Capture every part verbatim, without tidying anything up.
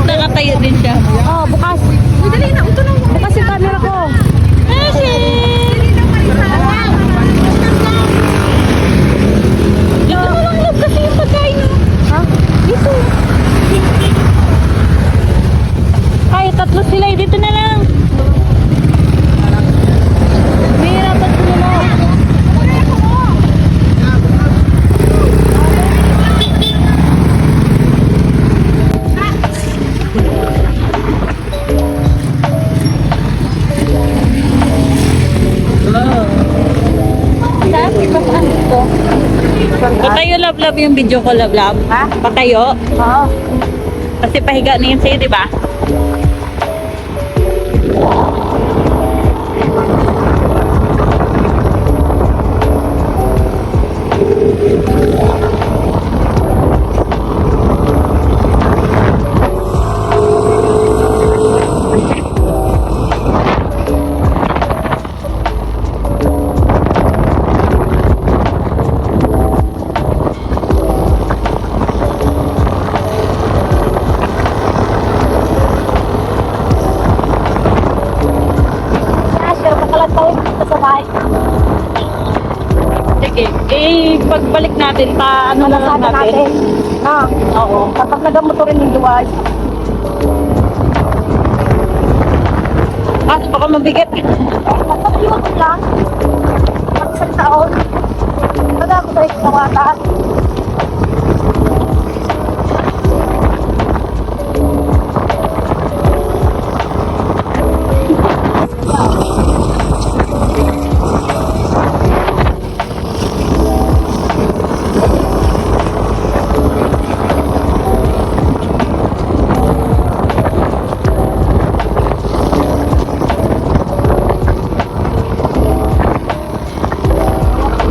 Nakatayo din siya. Oh, bukas. Dali na, ito na. Bukas yung camera ko. Dito na lang, love, kasi yung pagkain, oh. Ha? Dito. Ay, tatlo sila, eh. Dito na lang. Mahirapan sila. Patayo, love, love, yung video ko, love, love. Ha? Patayo. Oo. Kasi pahiga na yun sa'yo, di ba? Asher, makalat pa rin dito sa bahay. Sige. Eh, pagbalik natin, pa ano na lang Pag-usapan natin. natin. Ah, Oo. Kapag nagamotor rin yung duwag. Ah, baka mabigat. Pag-iwan ko lang. Pag isang taon. Pag ako sa isang bata.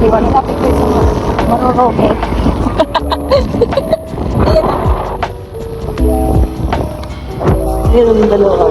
Di ba, nakapit ko sa marurugit? Meron dalawa.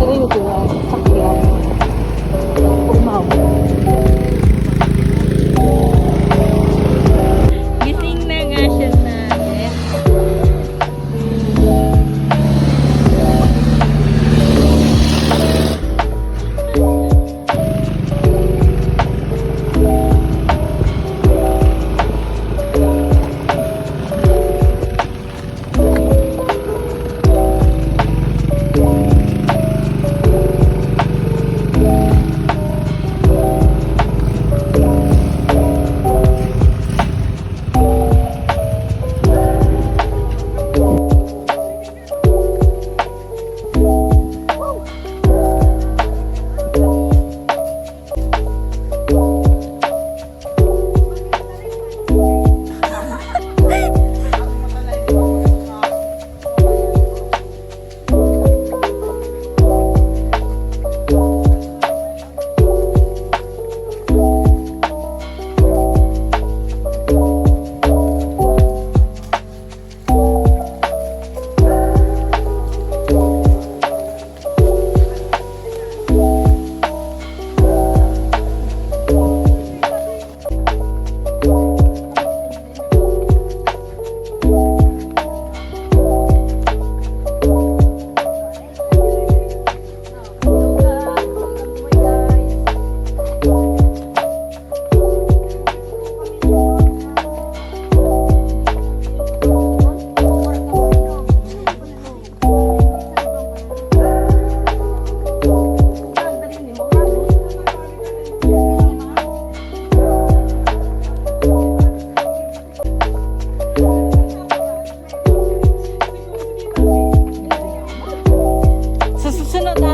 Sarili ko nga, sakyan. Umaw. Gising na nga siya na.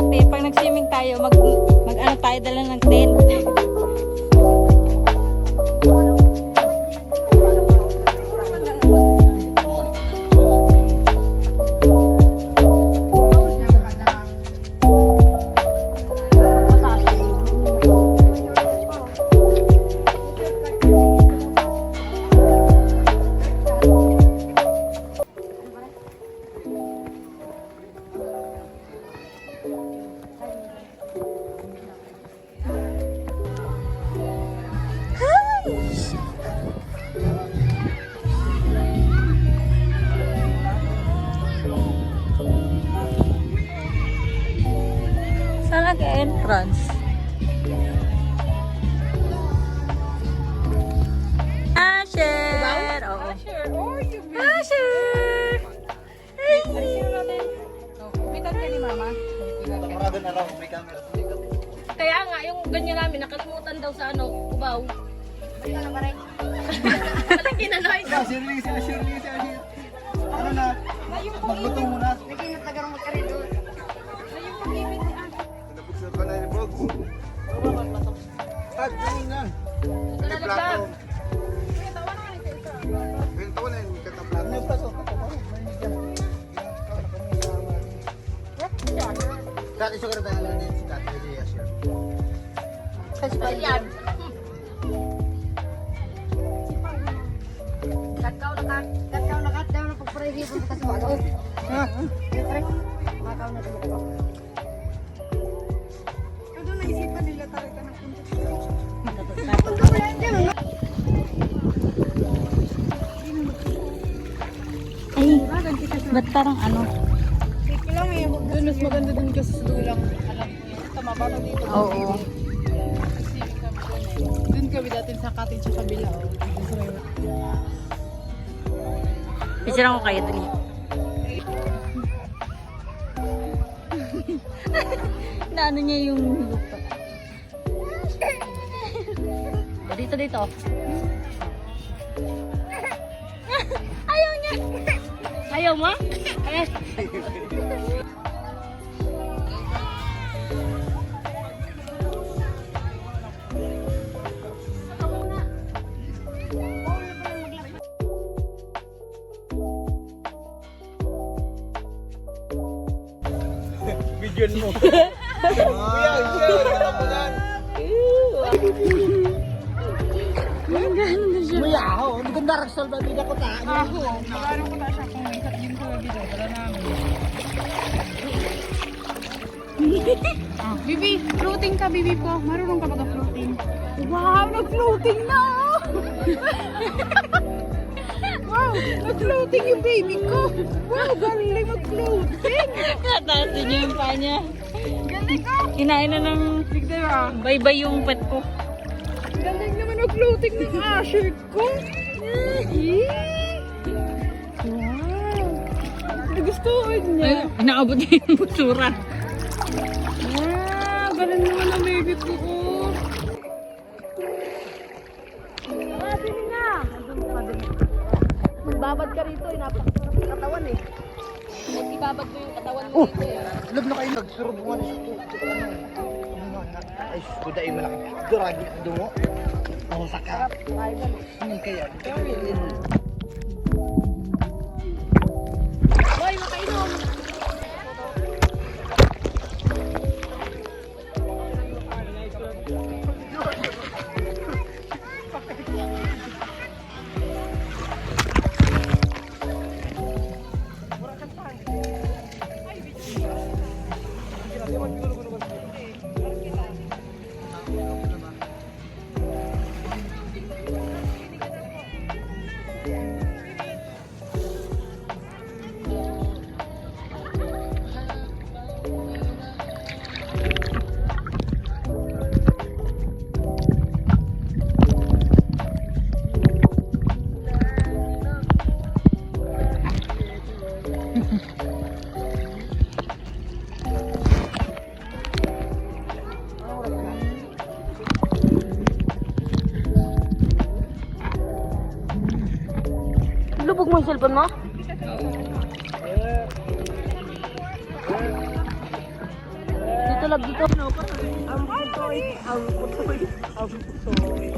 Te, pag nag-swimming tayo, mag, mag ano tayo, dala ng tent. Saan ang entrance? Asher! Oo. Asher! Oh, you Asher! Ay, sino natin? Oh, umitan ka ni Mama. Kamaragan na raw, may camera sa likod. Kaya nga, yung ganyan namin, nakalimutan daw sa ano, Cubao. Basta na pa rin. Walang kinanoy. Ah, Shirley, si Shirley, si Shirley. Ano na? Magluto muna. Lagi na tagarong magkaridor. Ayun, pag-ibig ni Ate. Nagpicture pa na yung vlog. Tag, ano na? Ito na lang, Tag. May tawa na yung kataplato. May tawa na yung kataplato. Dati sa karatahan na din si Tati Elias yun. Kasi pa yan. Katkaw na kat, katkaw na kat, daw na pagpray-ribon sa kasuwago. Ha? Siyempre, makaw na din ako. Ano naisipan nila talaga ng punta dito? Ay, ba't parang ano? Doon, mas maganda dun kasi sa dulang alam ko yun. Tama ba? Ano dito? Oo. Kasi yung kami dun eh. Dun kami dati sa cottage sa kabila, oh. Dun sa may Picturean ko kayo dali. Naano niya yung lupa. Dito, dito. Ayaw niya. Ayaw mo? Eh. Videoan mo. Kuya, kuya, wala pa yan. Ang ganda siya. Kuya, ako, maganda rin sa salbabida ko ta. Ako, magano ko ta siya kung ikat din ko video, tara namin. Ah, Bibi, floating ka, Bibi po. Marunong ka baga floating? Wow, nag-floating na, oh! Wow, nag-floating yung baby ko. Wow, galing mag-floating. Kataas din yung pa niya. Galing, oh! Kinain na ng Tignan mo, ah. Baybay yung pet ko. Galing naman mag-floating ng Asher ko. Wow. Nagustuhan niya. Ay, inaabot niya yung butsura. Wow, galing naman ang baby ko, oh. Ah, sino nga? Magbabad ka rito, eh. Napakasarap ng katawan, eh. Ibabad mo yung katawan mo dito, eh. Lab na kayo, nagsurubungan sa ito. Ay, sus ko, dahil malaki. Grabe, ang dungo. Ang sakap. Ay, ganun. Hindi kaya. Hoy, makainom! Lubog mo yung cellphone mo? Oo. Lagi ko, no? Ang putoy, ang putoy, ang putoy.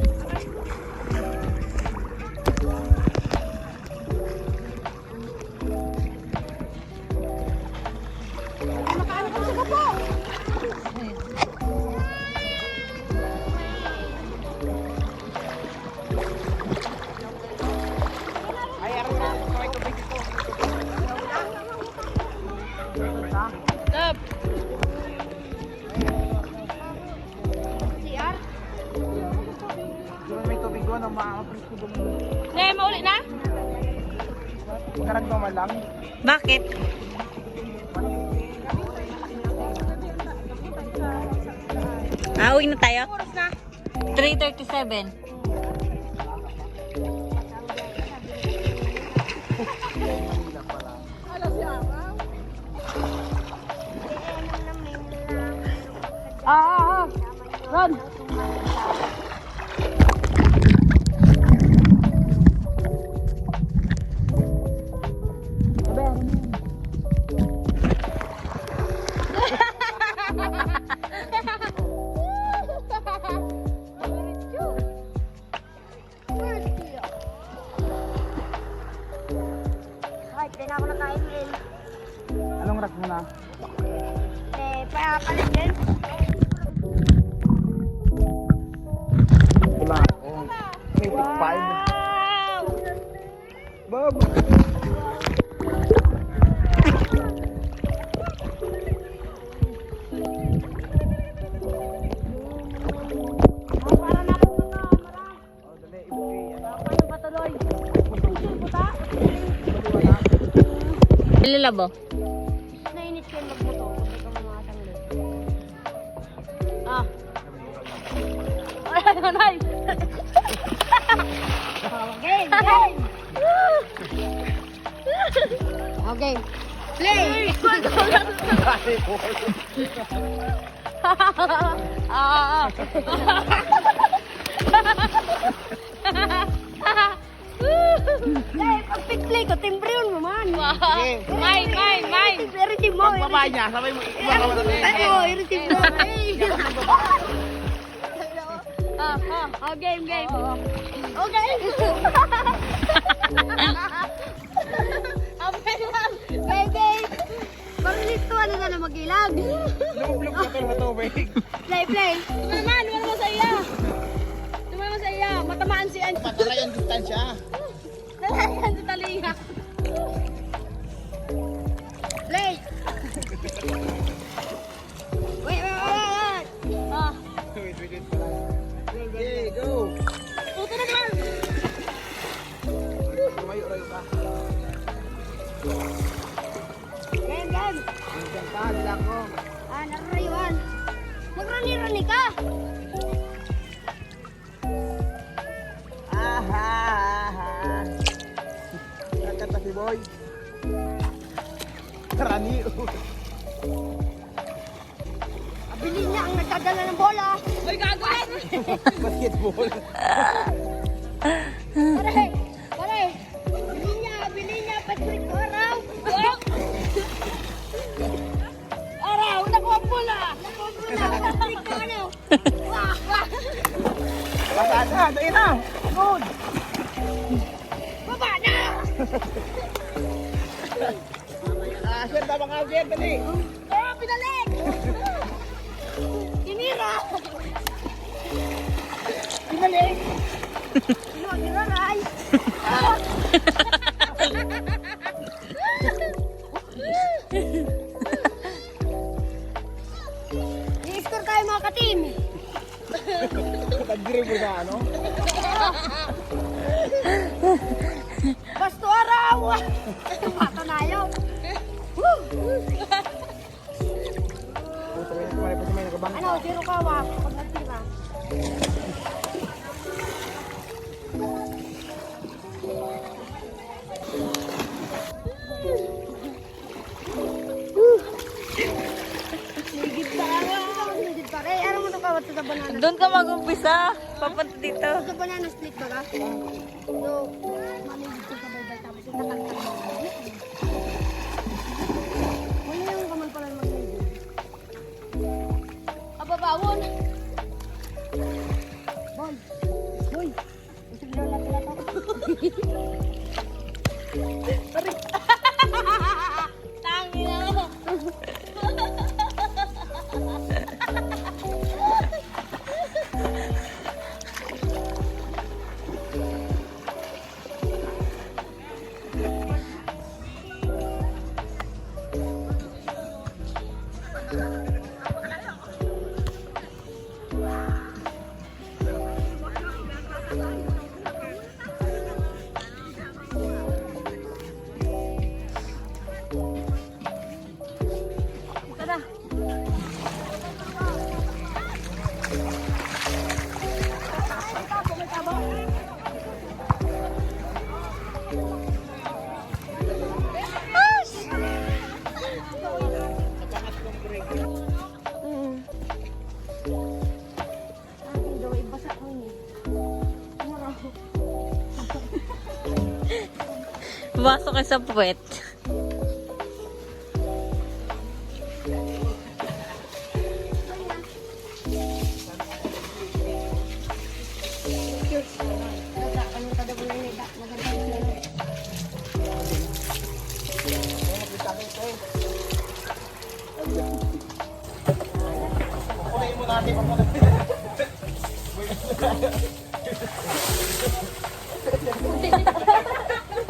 Makaano ko sa gapo? Ay, aron na, may tubig ito. Stop. C R? Doon may tubig doon, ang mga presko doon. Ne, mauli na? Karagdaw man lang. Bakit? Ah, uwi na tayo? Oras na. Three thirty-seven. Ah, ah, ah. Run! Ay, di na ako nakain, Will. Anong rack mo na? Eh, pa, palit din. Wala. Oh. May tip five. Wow! Baba. Para na po ito, mara. Oh, dali, ibuti. Ano ba tuloy? Puta? Ilalabo. Nainit kayo magmotor. Sabi ko, mga tanggal. Ah. Ay, nanay. Game, game. Okay. Play. Ah. Dai, pag-play ko, timbre yun naman. Wow. Sige. Mine, mine, mine. I-receive mo, Pagbaba i-receive. Niya, sabay mo, i-, Ay, mo, oh, i-receive mo. Ah, ah, ah, game, game. Okay. Ang pera. Game, game. Parang dito, ano na lang mag-ilag. Lumublog na kayo sa tubig. Play, play. Tumalman, wala mo sa iya. Tumalman sa iya. Matamaan si Anjo. Patalayan distansya. Patalayan sa taliya. Play. Wait, wait, wait, wait. Ah. Wait, wait, wait. Okay, go. Puto na naman. Tumayo, rayo ka. Game, game. Diyan ka, dala ko. Ah, nararayuan. Magrani-rani ka. Aha, aha. Kakanta si Boy. Rani. Abilin niya ang nagdadala ng bola. Uy, gago yan! Basketball. Pare, pare. Abilin niya, abilin niya, Patrick, araw. Araw, nakuha ang bola. Nakuha ang bola, Patrick, ano? Pasada, dali na. Good. Baba na! Ah, sir, tama ka, sir, dali. Oh, pinalik! Tinira! Pinalik! Tinira, ay! I-score tayo, mga ka-team! Tag-dribble na, ano? Basto araw! Bata na yun! Puta, may, may, may, may, may, Ano, zero ka, wa? Pag nagtira. Ligid pa, ah. Ligid pa. Eh, ano mo to, kawat sa banana? Doon ka mag-umpisa. Papunta dito. Sa banana split ba ka? So, maligid ka sa baybay, tapos yung tatangkad mo. Wala yung kamal pala ng maligid. Awon. Boy. Boy. Gusto mo na pala to? Aray. Tangina mo. Pasok ka sa puwet.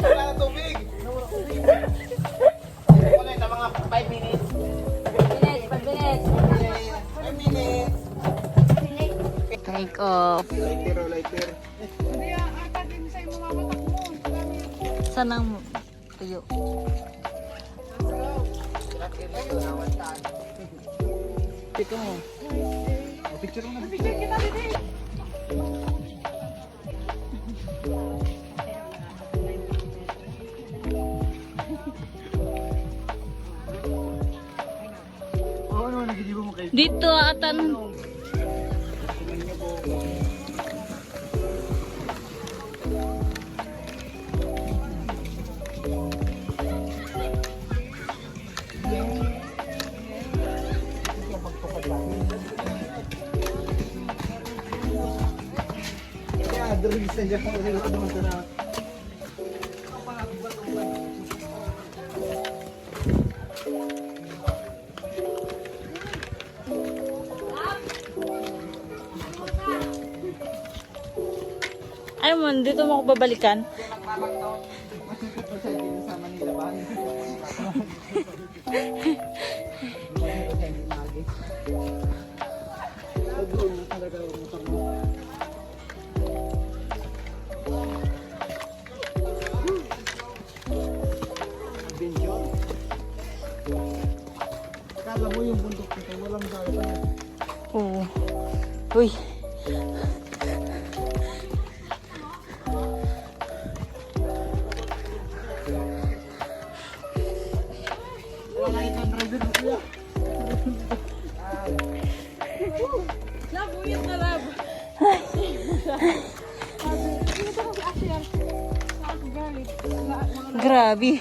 Wala na tubig. Ano yun, sa mga five minutes? Minutes, five minutes. Five minutes. Take off. Lighter o, lighter. Hindi, ah, ata din sa imo mamatak mo. Sanang tuyo. Tika mo. O, picture mo na. Picture kita, dito. Dito atan. Ay, man, dito mo ako babalikan. Akala mo yung bundok nito, walang dagat. Oo. Uy. Wala itong driver mo, kuya. Love, uyot na love. Sabi, "Dito ka sa akyat." Sabi, "Galit." Wala, mga Grabe.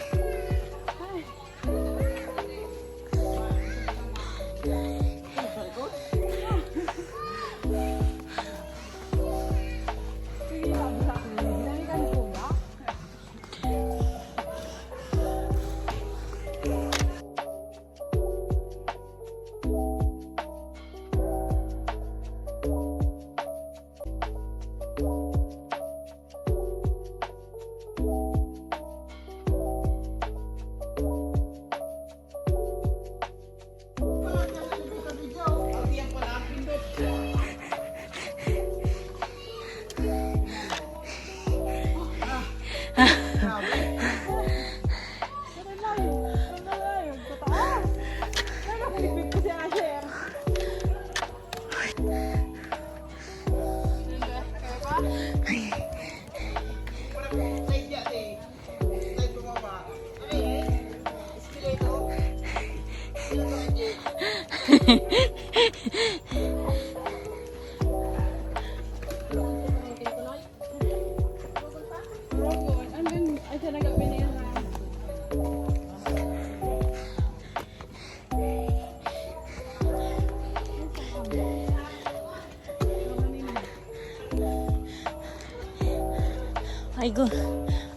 Ay ko.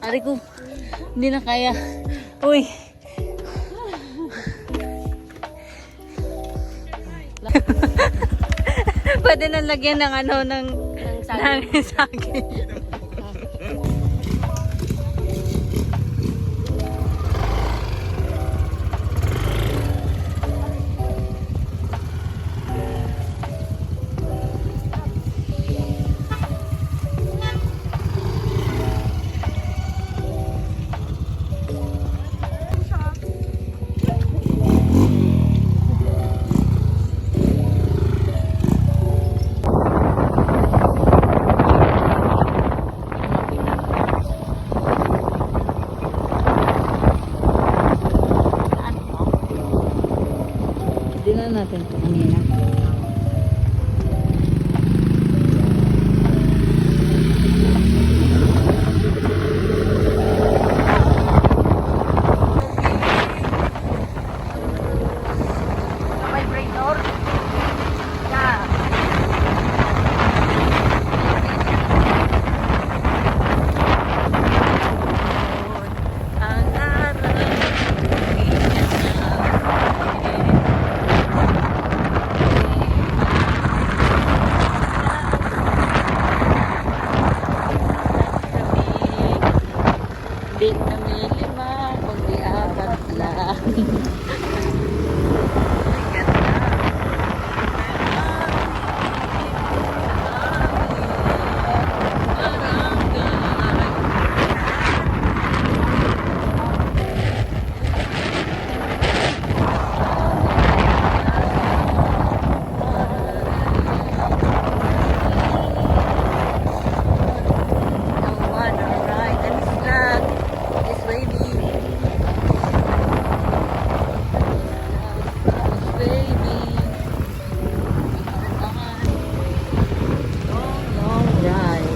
Aray ko. Hindi na kaya. Uy. Pwede na lagyan ng ano, ng, ng saging. Ng saging. Dinala natin ito kanina. Di kami lima, kundi apat lang. Alright, and his flag is waving. It's waving. Long, long ride.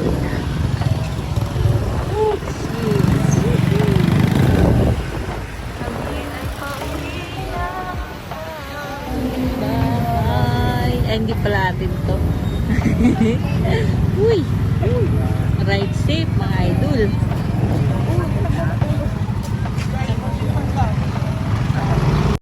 Oopsie. Kami ay pauwi na. Bye. Ay, hindi pala atin to. Uy! Uy! Ride safe, mga idol.